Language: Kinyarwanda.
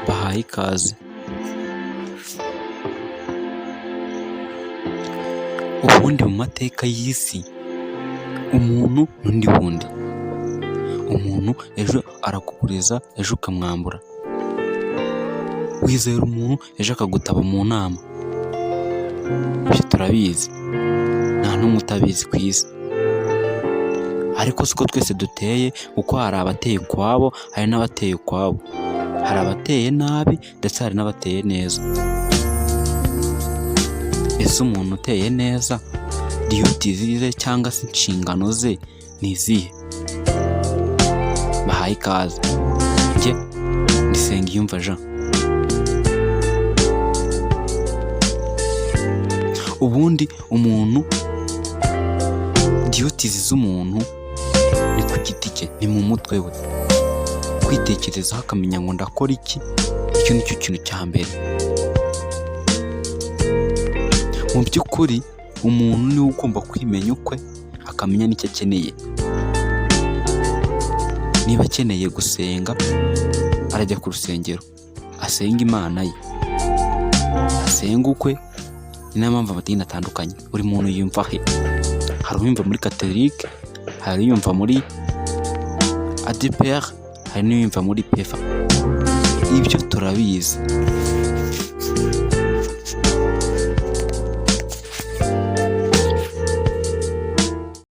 Bahaye ikaze. Ubundi mu mateka y'isi umuntu n'undi wundi, umuntu ejo arakuguriza ejo ukamwambura, wizera umuntu ejo akagutaba mu nama, ibyo turabizi nta n'umwe utabizi ku isi, ariko siko twese duteye kuko hari abateye ukwabo hari n'abateye ukwabo, hari abateye nabi ndetse hari n'abateye neza. Ese umuntu uteye neza duties ze cyangwa se inshingano ze ni izihe? Bahaye ikaze, njye ni Nsengiyumva Jean. Ubundi umuntu duties z'umuntu ni ku giti cye, ni mu mutwe we, kwitekerezaho akamenya ngo ndakora iki, icyo ni cyo kintu cya mbere. Mu by'ukuri umuntu niwe ugomba kwimenya ukwe akamenya n'icyo akeneye, niba akeneye gusenga arajya ku rusengero asenga Imana ye, asenga ukwe, ni nayo mpamvu amadini atandukanye, buri muntu yumva he, hari uwiyumva muri catholique, hari uwiyumva muri ADEPR, hari n'uwiyumva muri PEFA, ibyo turabizi.